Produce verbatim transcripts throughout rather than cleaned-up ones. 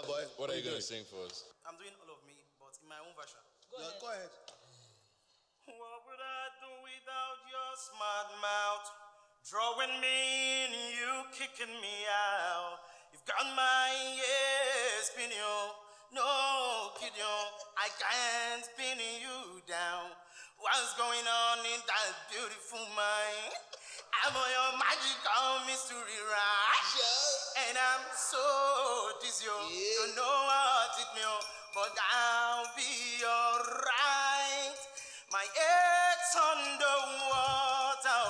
Boy, what are you going to sing for us? I'm doing all of me, but in my own version. Go ahead. What would I do without your smart mouth? Drawing me in, you kicking me out. You've got my ears spinning, oh, no kidding, oh, I can't pin you down. What's going on in that beautiful mind? I'm on your magical mystery ride, and I'm so dizzy, oh, you know what it means, but I'll be alright. My head's underwater,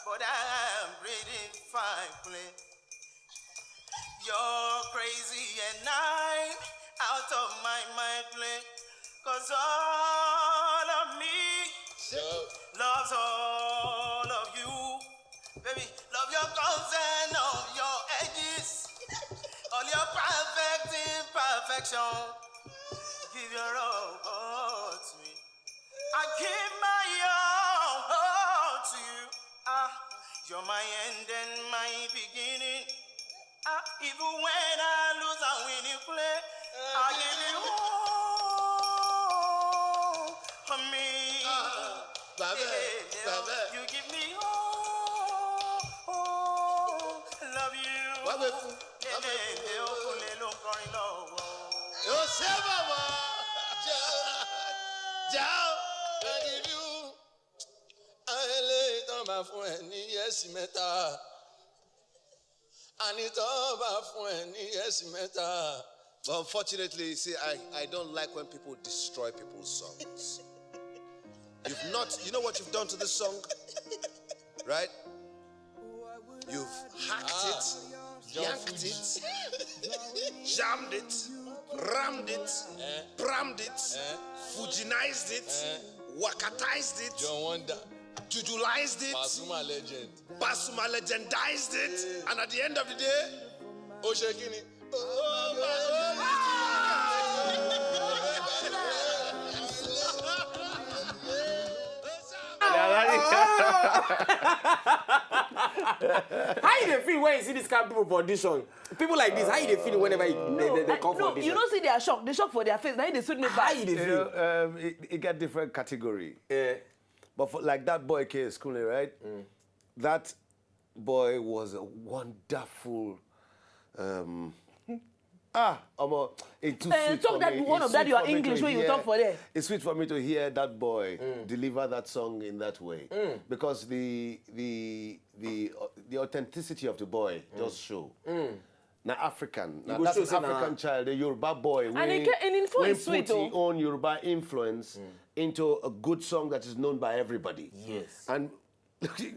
but I'm breathing fine, play. You're crazy and I'm out of my mind, play. Cause all of me loves all of you. Baby, love your curves and all your edges. All your perfect imperfection. Give your all, all to me. I give my all, all to you. Ah, you're my end and my beginning. Ah, even when I lose and win, you play. I give you all for me. Bàbá, yeah, yeah, bàbá. You give me all, all, love you. Wá wẹ̀ fún. Lélẹ̀, ó kúnlẹ̀ ló ń kọrin lọ́wọ́. Yóò ṣe bàbá. Jẹ́, jẹ́, I give you. Àìlè tán bá fún ẹ ní yẹ́sì mẹ́ta. Àní tán bá fún ẹ ní yẹ́sì mẹ́ta. But unfortunately, you see, I, I don't like when people destroy people's songs. You've not, you know what you've done to this song? Right? You've hacked it, yanked it, jammed it, rammed it, prammed it, Fujinized it, wakatized it, John Wonder, jujulized it, Pasuma legend, Pasuma legendized it, and at the end of the day, ó ṣe kí ni? How you dey feel when you see this kind of people for audition? People like this, how you dey feel whenever you, they, they, they come for No, audition? You know, see their shock, the shock for their face. Now they suit me How you back. dey You feel? know, um, it, it got different category. Eh, But for, like that boy K S Kunle, right? That boy was a wonderful. Um, ah, omo, it too Eh, sweet talk for that me. One It of that sweet your for me to English when you hear- talk for there. It's sweet for me to hear that boy deliver that song in that way because the the the uh, the authenticity of the boy just show. Now African, now go that's show an say na African child, a Yoruba boy. And he wey- ca- and influence wey sweet, put oh. His own Yoruba influence into a good song that is known by everybody. Yes. And you,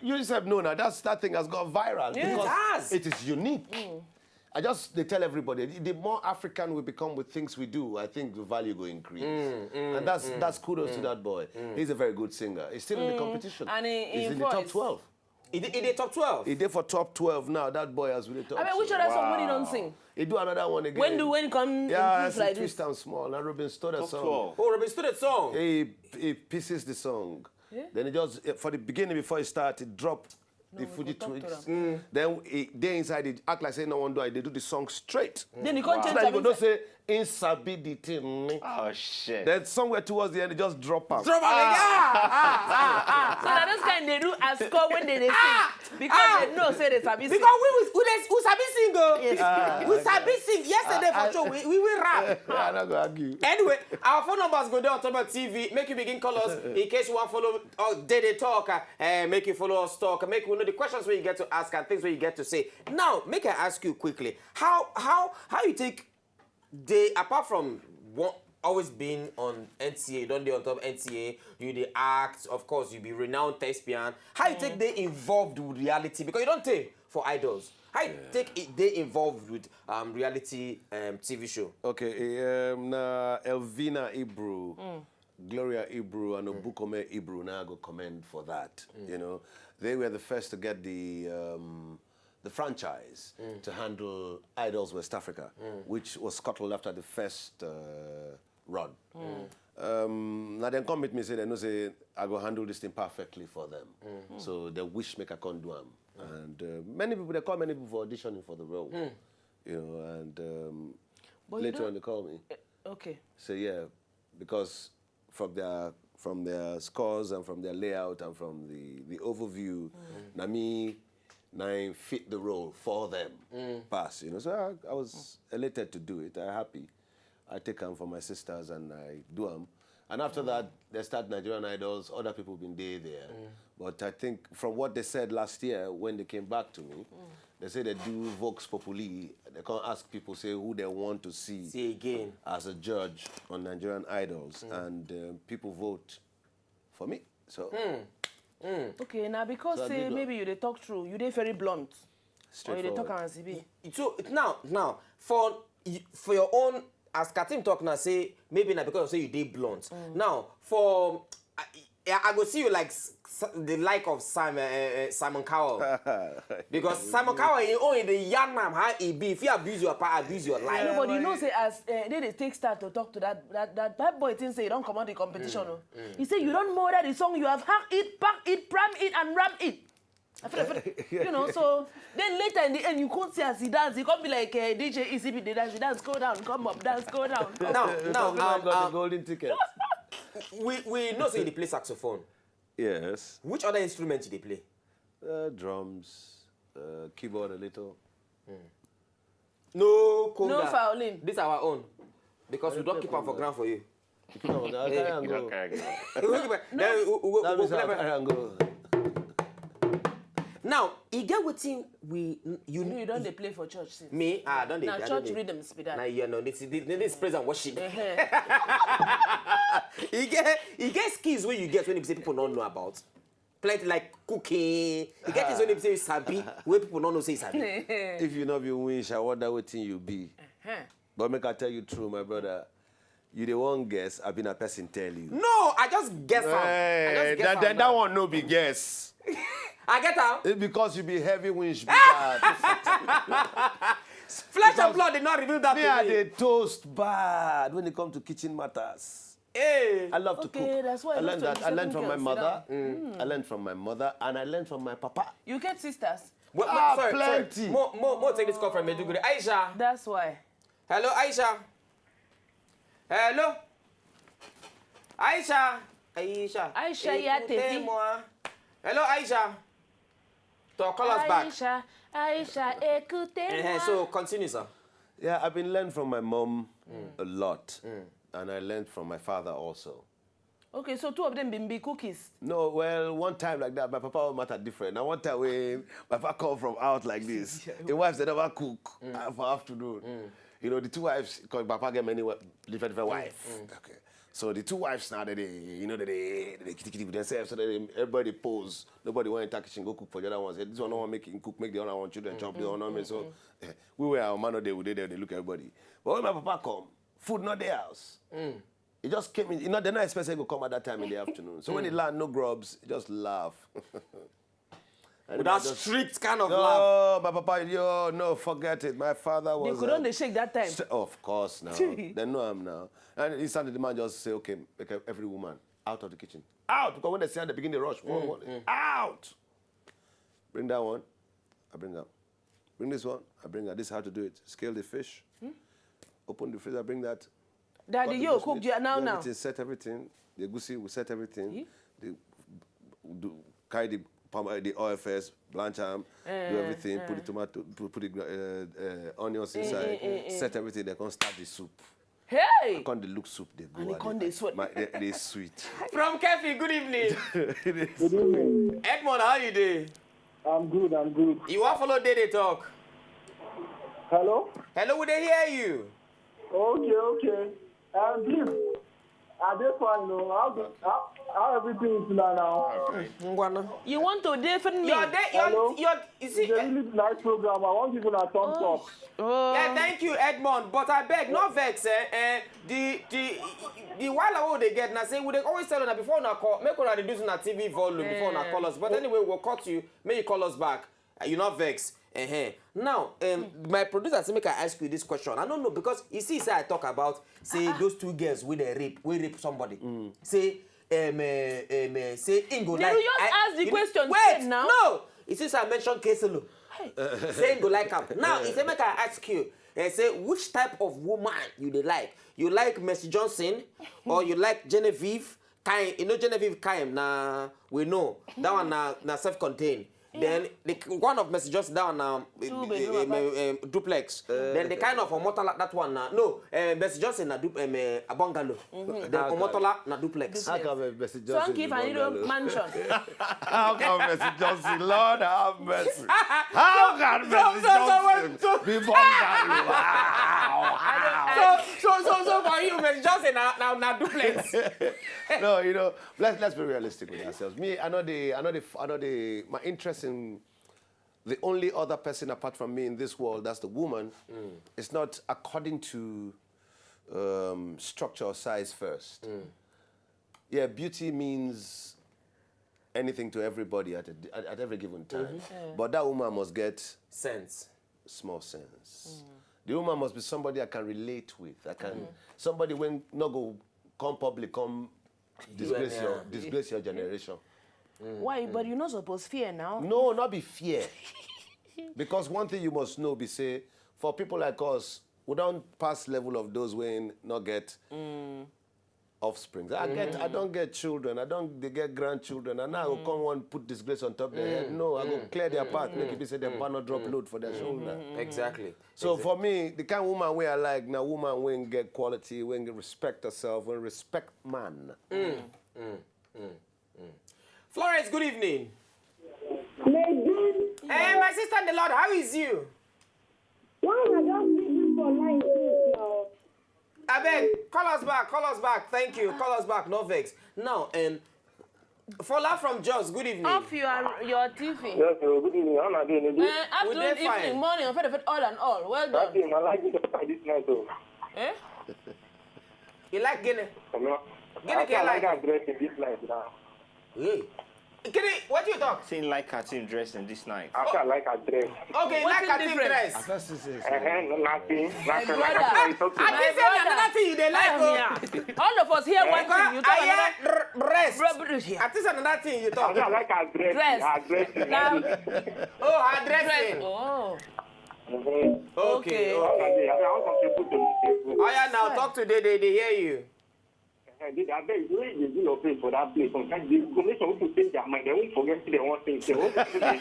you yourself know now that's, that thing has gone viral Yes. because It has. It is unique. I just they tell everybody the the more African we become with things we do, I think the value go increase, and that's that's kudos to that boy. He's a very good singer. He's still in the competition. And he- he He's in the top influence. Twelve. He dey, he dey top twelve. He did for top twelve now. That boy has really top. I mean, which other song when he don't sing? He do another one again. When do when come Yeah, in it's peace like twist this? And small. And Robin Stoda Top song. twelve. Oh, Robin Stoda song. He he pieces the song. Then he just for the beginning before he started, he drop the No, Fuji we go talk twigs. to am. Then he, they inside the act like say no one do it. They do the song straight. Then he can't So change that you go know something. Say Insabi the thing. Oh shit. Then somewhere towards the end, they just drop am. Drop am again. Ah, ah, ah, ah. So that those kind they do as score when they, they sing because they know say they sabi sing. Because we we, we, dey- we sabi sing o. Yes. We sabi sing yesterday for show. We we will rap. I no go argue. Anyway, our phone numbers go there on top of T V. Make you begin call us in case you want follow us. They they talk. Uh, uh, make you follow us talk. Make we know the questions where you get to ask and things where you get to say. Now, make I ask you quickly. How how how you take they apart from one, always being on N T A, you don't dey on top N T A, you dey act, of course, you be renowned thespian. How you take they involved with reality? Because you don't take for idols. How you take it they involved with um, reality um, T V show? Okay, um, na Elvina Ibru, Gloria Ibru, and Obukome Ibru now go commend for that. You know, they were the first to get the um, the franchise to handle Idols West Africa, which was scuttled after the first uh, run. Um, now then come meet me say they know say I go handle this thing perfectly for them. So they wish make I can do them. And uh, many people they call many people for auditioning for the role. You know, and um, But you Later don't- on, they call me. Eh, okay. So yeah, because from their from their scores and from their layout and from the the overview, na me na im fit the role for them pass. You know, so I, I was elated to do it. I happy. I take am for my sisters and I do am. And after that, they start Nigerian Idols. Other people been there there. But I think from what they said last year when they came back to me, they say they do Vox Populi. They can't ask people say who they want to see See again. as a judge on Nigerian Idols, and um, people vote for me. So Okay, now because So I say did well. Maybe you dey talk true, you dey very blunt, or you dey talk straightforward. As e be. So now, now for y- for your own, as Katim talk now, say maybe na because say you dey blunt. Now for I, I go see you like s- s- the like of Simon uh, Simon Cowell, because Simon Cowell he only the yarn am how e be. If you abuse your power, abuse your life. No, but you know say as uh, they dey take start to talk to that that that bad boy thing say you don comot the competition o. He say you don murder the song, you have hack it, pack it, pram it and ram it. I feel, I feel, you know, so then later in the end you come see as he dance, he come be like uh, D J Easy B dey dance, he dance go down, come up, dance go down. Now, now Because I um, got uh, the golden ticket. we we know say you dey play saxophone. Yes, Which other instrument you dey play? uh, drums, uh, keyboard a little. No conga. No fouling. This our own, because we don keep am for ground for you. You know, I carry and go. We keep am- then we- we- we- That we means I play- carry and go. Now, e get wetin we you You don dey play for church since. Me, ah, I don dey. Na I don church dey- rhythms be that. Na you know this this this praise and worship. Ehe. E get e get skills wey you get wey be say people no know about. Plenty like cooking. E get things wey be say you sabi wey people no know say you sabi. If you no be winch, I wonder wetin you be. Ehe. But make I tell you true, my brother. You the one guess, I been a person tell you. No, I just guess am. I Eh, just guess that, am that, now. That one no be guess. I get am. It's because you be heavy winch be that. Flesh and blood did not reveal that Me, to I me. Dey toast bad when it comes to kitchen matters. Hey. I love to Okay, cook. That's why I those learned that. I learned from my twenty-seven girls sit mother. down. I learned from my mother, and I learned from my papa. You get sisters. Well, Ah, sorry, plenty. Sorry. More, more, more take this call from Maiduguri. Aisha. That's why. Hello, Aisha. Hello. Aisha. Aisha. Aisha, ya Écoutez tafi. Moi. Hello, Aisha. To call us back. Aisha, Aisha, écoutez-moi. Eh, so continue, sir. Yeah, I've been learned from my mom a lot, and I learned from my father also. Okay, so two of them been be cookies. No, well, one time like that, my papa matter different. Now one time we, my papa come from out like this. The wives they never cook uh, for afternoon. You know, the two wives, because my papa get many wi- different different wives. Okay. So the two wives now they, they you know they they, they kitty kitty with themselves, so they, everybody pose. Nobody want to kitchen go cook for the other ones. This one no one make him cook, make the other one children chop the other one. So eh, we were our man of the day, we did there, they look everybody. But when my papa come, food not the house. He just came in. You know, they not expect he go come at that time in the afternoon. So when he land, no grubs, he just laugh. And With that I just- strict kind of No, laugh. my papa, yo, no, forget it. My father They was. could uh, only shake that time. st- of course, now. They know him now. And instantly the man just say, okay, make every woman out of the kitchen. Out! Because when they see her, they begin to rush. One, one, out! Bring that one. I bring her. Bring this one. I bring her. This is how to do it. Scale the fish. Open the freezer. Bring that. Daddy, Cut the yo, bush cook meat, there now, do now. Everything, set everything. The goosey, we set everything. The, do, carry the palm, the oil first, blanch am, do everything, put the tomato, put, put the uh, uh, onions inside, set everything. They can start the soup. Hey! Come the look soup they go. And it come dey sweat. My, they, they sweet. From Kefi, good evening. Good evening. Edmond, how you dey? I'm good, I'm good. You wan follow Dede talk? Hello? Hello, we dey hear you. Okay, okay. Um, please, I dey fine, no? How, do, how, how everything is now, now? Ngwana. You want to defend me? Your day, your, Hello? your, you see, It's a really nice program. I want people to thumbs up. Oh. Yeah, thank you, Edmond. But I beg, no vex, eh? eh the the the while I dey get now, say we dey always tell una before una call, make una reduce una T V volume before una call us. But anyway, we'll cut you. May you call us back. Uh, you not vex. Uh-huh. Now, um, my producer say make I ask you this question. I don't know because you see, say I talk about say those two girls with the rape, we rape somebody. Say um, uh, um, uh, say Ingo They like. will just I- ask the you- question Wait, straight now. No, you see, say I mention Keselo. Say Ingo like am. Now, he say make I ask you. They say, which type of woman you dey like? You like Mercy Johnson or you like Genevieve Kaim? You know Genevieve Kaim, na we know. That one na, na self-contained. Then the k- one of Mercy Johnson, that one na Two eh, bedroom eh, apartment. eh, duplex. Then the kind of Omotola, that one na no. Uh, Mercy Johnson na du- um, uh, a bungalow. Then Okay. Omotola na duplex. How can Mercy Johnson Swanky be Fanilo bungalow? Mansion. How can Mercy Johnson? Lord have mercy. How can Mercy so, so, Johnson so, be bungalow? Wow. So, so, so, so for you, Mercy Johnson na, na, na duplex. No, you know, let's let's be realistic with ourselves. Me, I know the, I know the, I know the, my interest in the only other person apart from me in this world, that's the woman. It's not according to um, structure or size first. Yeah, beauty means anything to everybody at, a, at, at every given time. But that woman must get Sense. small sense. The woman must be somebody I can relate with. I can somebody when not go come public, come disgrace Yeah. your disgrace your generation. Why? But you not supposed fear now. No, not be fear. Because one thing you must know be say for people like us, we don't pass level of those when not get offspring. I get, I don't get children. I don't they get grandchildren. And now I go come one put disgrace on top their head. No, I go clear their path. Make it be say them banner drop load for their shoulder. Exactly. So for me, the kind of woman where I like now, woman when get quality, when get respect herself, when respect man. Florence, good evening. Megan, Hey, my sister in the Lord, how is you? why una just leave me for line since now? Abeg, call us back, call us back. Thank you. Call us back, no vex. Now, and Fola from Jos, good evening. Off your your T V. Yes, sir. Good evening. How are you doing? Uh, afternoon, dey fine. Evening, morning, and all and all. Well That done. thing, I like it about this night, though. Eh? You like Guinea? You know, Guinea I feel like like- I'm dressing this night now. Hey. Guinea, what do you talk? Saying like her team dressing this night. I feel like I dress. Okay, you like Wetin her team different? dress. I first say Uh-huh, no, nothing. Nothing. brother. Like I said, it's okay. I think say na another thing you dey like. Oh. All of us here one thing. You I talk hear another. r- breast. Rubbish here. I think say na another thing you I talk. feel like I dress. Dress. I dress. Now, Oh, her dress. dressing. Oh. Mm-hmm. Okay. Okay. How can they? I mean, I want some people to the table. Oh yeah, now talk to they, they, they hear you. I did. I beg you, you do your thing for that place. Sometimes the information people change their mind. They won't forget to they want things. They won't forget to they want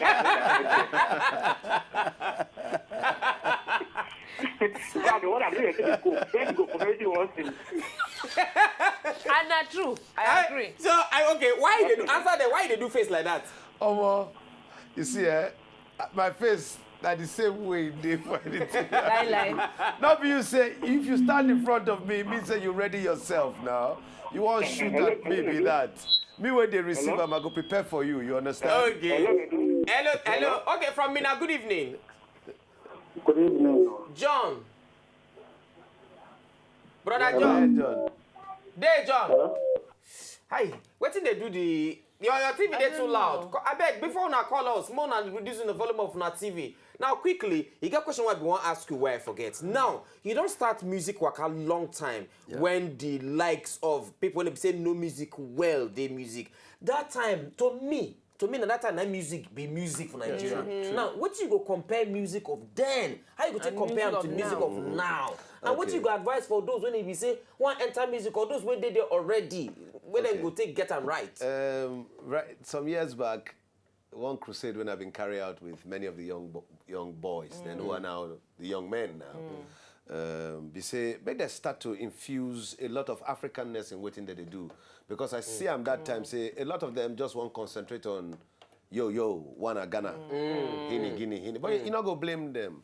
things. Yeah, the one I do is go. Then go for everything one thing. And na true. I agree. So I okay. Why you dey do answer them? Why you dey do face like that? Omo, you see, eh, my face na the same way e dey for anything. Lie, lie. No be you say if you stand in front of me, e mean say you ready yourself now. You wan shoot at me be that. Me when they receive am, I go prepare for you. You understand? Okay. Hello, hello. Okay, from me now. Good evening, Good evening. John. Brother Hey, John. John. Dey John. Hi. Wetin dey do the your your T V dey too loud. Co- Abeg, before una call us, make una reduce the volume of una T V. Now quickly, e get question wey I bin wan ask you wey I forget. Now you don start music waka long time when the likes of people wey be say know music well dey music. That time to me, to me na that time na music be music for Nigeria. Now wetin you go compare music of then? How you go take And compare am music to of music now. Of now? And wetin Okay. you go advise for those wey be say wan enter music or those wey dey there already, wey dem Okay. go take get am right? Um, right, some years back, one crusade when I've been carried out with many of the young bo- young boys, then who are now the young men now. Um, they say make they start to infuse a lot of Africanness in wetin that they do, because I see am that time say a lot of them just want concentrate on yo yo wanna Ghana, hini gini hini, but you not go blame them.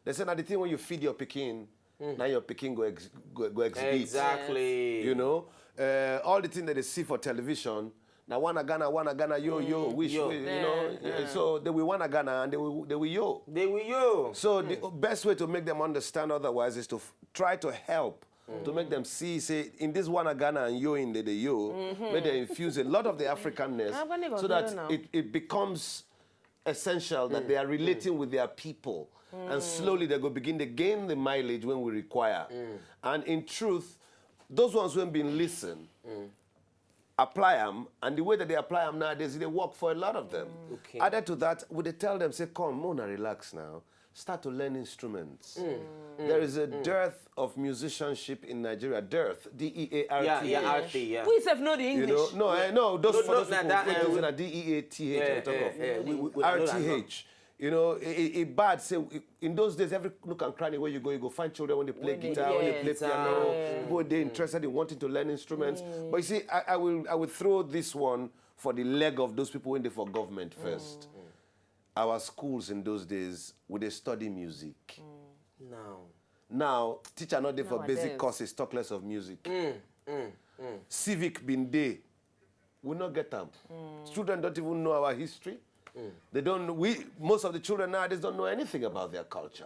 They say now the thing when you feed your pikin, now your pikin go ex- go, go exhibit. Exactly. You know, uh, all the things that they see for television. Now wanna Ghana, wanna Ghana, yo yo, wish, yo. We, you know. Yeah, yeah. So they will wanna Ghana and they will they will yo. They will yo. So the best way to make them understand otherwise is to f- try to help to make them see, say, in this wanna Ghana and yo in the, the yo, make they infuse a lot of the Africanness Ah, when they go so do that that now? it, it becomes essential that they are relating with their people. And slowly they go begin to gain the mileage when we require. And in truth, those ones who have been listening, apply them, and the way that they apply them nowadays, they work for a lot of them. Okay. Added to that, would they tell them, say, come, Mona, relax now. start to learn instruments. There is a dearth of musicianship in Nigeria. Dearth, D E A R T H. Yeah, yeah, R T, yeah. We sef know the You English. know, no, I know those No, for no, those no, people that, who uh, think we- na D E A T H Yeah, we talk yeah, of. yeah, we- we- we know that now. R T H. You know, it, it, it bad. Say, in those days, every nook and cranny where you go, you go find children when they play When they- guitar, when they yes, play piano. uh, People they interested in wanting to learn instruments. But you see, I, I will I will throw this one for the leg of those people when they for government first. Our schools in those days, would they study music? Now. Now, teacher not there for basic Nowadays. Courses, talk less of music. Civic bin day, we not get them. Children don't even know our history. They don't. We most of the children nowadays don't know anything about their culture.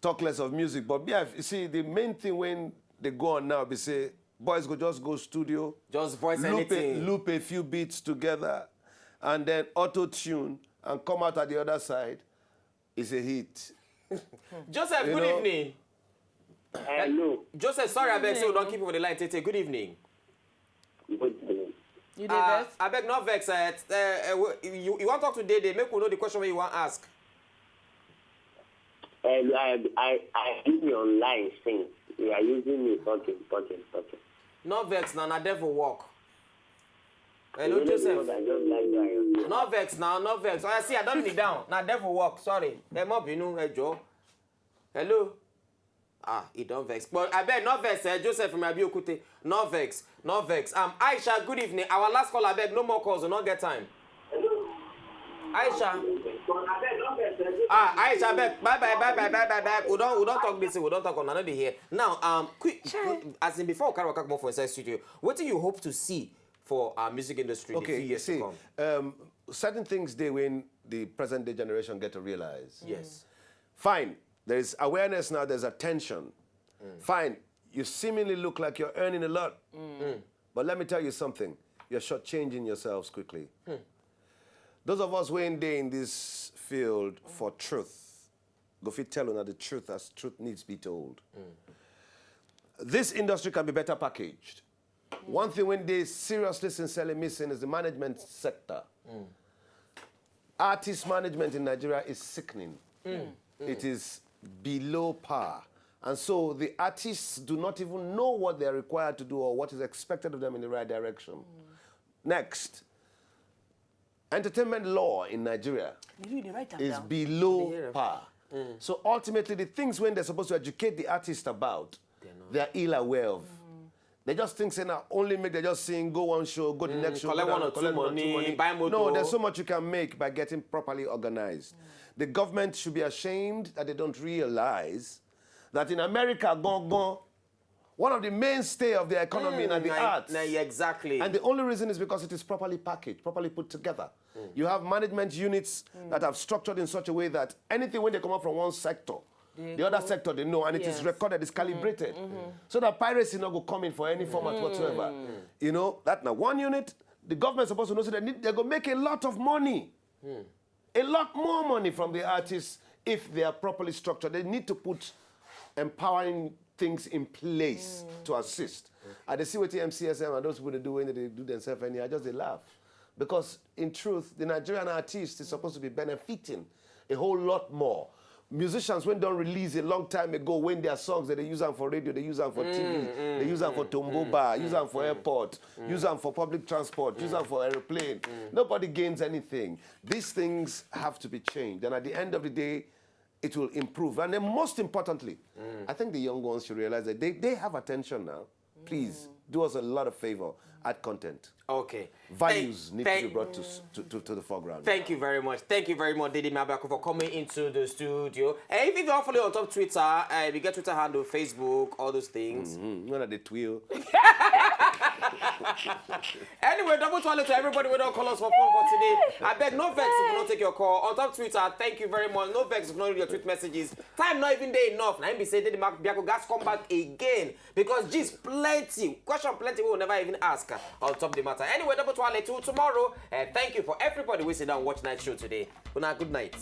Talk less of music. But yeah, you see, the main thing when they go on now, they say boys go just go studio, Just voice loop a, anything. Loop a few beats together, and then auto tune and come out at the other side. It's a hit. Joseph, You good know- evening. Hello. Joseph, sorry, I beg, so we evening. Don't keep you for the line, Tete. Good evening. Good evening. You dey Uh, vex? I beg, not vex. Uh, uh, uh, you, you want to talk to Dede? Make we know the question you want ask. Hello, I I I been online since. You are using me talking, talking, talking. Not vex now, na devil work. Hello, You know the Joseph. word I just like that. Not vex now, not vex. I see, I don't kneel down. Na devil work. Sorry. Dem up, you know, eh, Joe. Hello. Ah, he don't vex. But I beg, not vex. Eh, Joseph from Abiokute. Not vex. Not vex. Um, Aisha, good evening. Our last call, I beg, no more calls. We not get time. Aisha. Ah, Aisha, I beg. Bye bye, bye bye, bye bye, bye. We don't, we don't talk this. We don't talk on another here. Now, um, quick, quick, as in before, we carry waka comot for inside studio. What do you hope to see for our music industry in the few Okay, you years to see, come? Um, certain things they when the present day generation get to realize. Yes. Fine, there is awareness now, there's attention. Fine, you seemingly look like you're earning a lot. But let me tell you something, you're shortchanging yourselves quickly. Those of us who ain't there in this field for truth, go fit tell una the truth as truth needs be told. This industry can be better packaged. One thing when they seriously, sincerely missing is the management sector. Artist management in Nigeria is sickening. It is below par. And so the artists do not even know what they're required to do or what is expected of them in the right direction. Next, entertainment law in Nigeria You dey write am is down. Below Yeah. Par. So ultimately, the things when they're supposed to educate the artist about, they're ill aware of. They just think say now only make they just sing, go one show, go the next show, Collect go one down, or two collect one or two money, money. Buy motor. No, there's so much you can make by getting properly organized. The government should be ashamed that they don't realize that in America, gone, gone, one of the mainstay of the economy are the Na- arts. na- yeah, exactly. And the only reason is because it is properly packaged, properly put together. You have management units that have structured in such a way that anything when they come up from one sector, the other sector they know, and it is Yes. Recorded, it's calibrated, so that piracy not go come in for any format whatsoever. You know that now one unit, the government supposed to know so they need they go make a lot of money, a lot more money from the artists if they are properly structured. They need to put empowering things in place to assist. I dey see what M C S M and those people they do when they do themselves anyhow. I just they laugh. Because in truth, the Nigerian artist is supposed to be benefiting a whole lot more. Musicians when don't release a long time ago when their songs that they use them for radio, they use them for T V, they use them for tombo bar, use them for airport, use them for public transport, use them for aeroplane. Nobody gains anything. These things have to be changed, and at the end of the day, it will improve. And then, most importantly, I think the young ones should realize that they, they have attention now. Please do us a lot of favor. Add content. Okay. Values Thank- need thank- to be brought to, s- to, to, to the foreground. Thank you very much. Thank you very much, Dede Mabiaku, for coming into the studio. And if you don't follow on top Twitter, uh, we get Twitter handle, Facebook, all those things. Mm, none of the twill. Anyway, double twale to everybody we don't call us for phone for today. I beg no vex if you don't take your call. On top Twitter, thank you very much. No vex if you don't read your tweet messages. Time not even day enough. Now him be say Dede Mabiaku gas come back again because gist plenty, question plenty we will never even ask uh, on top the matter. Anyway, double twale till tomorrow. Uh, thank you for everybody we sit down watch night show today. Una good night.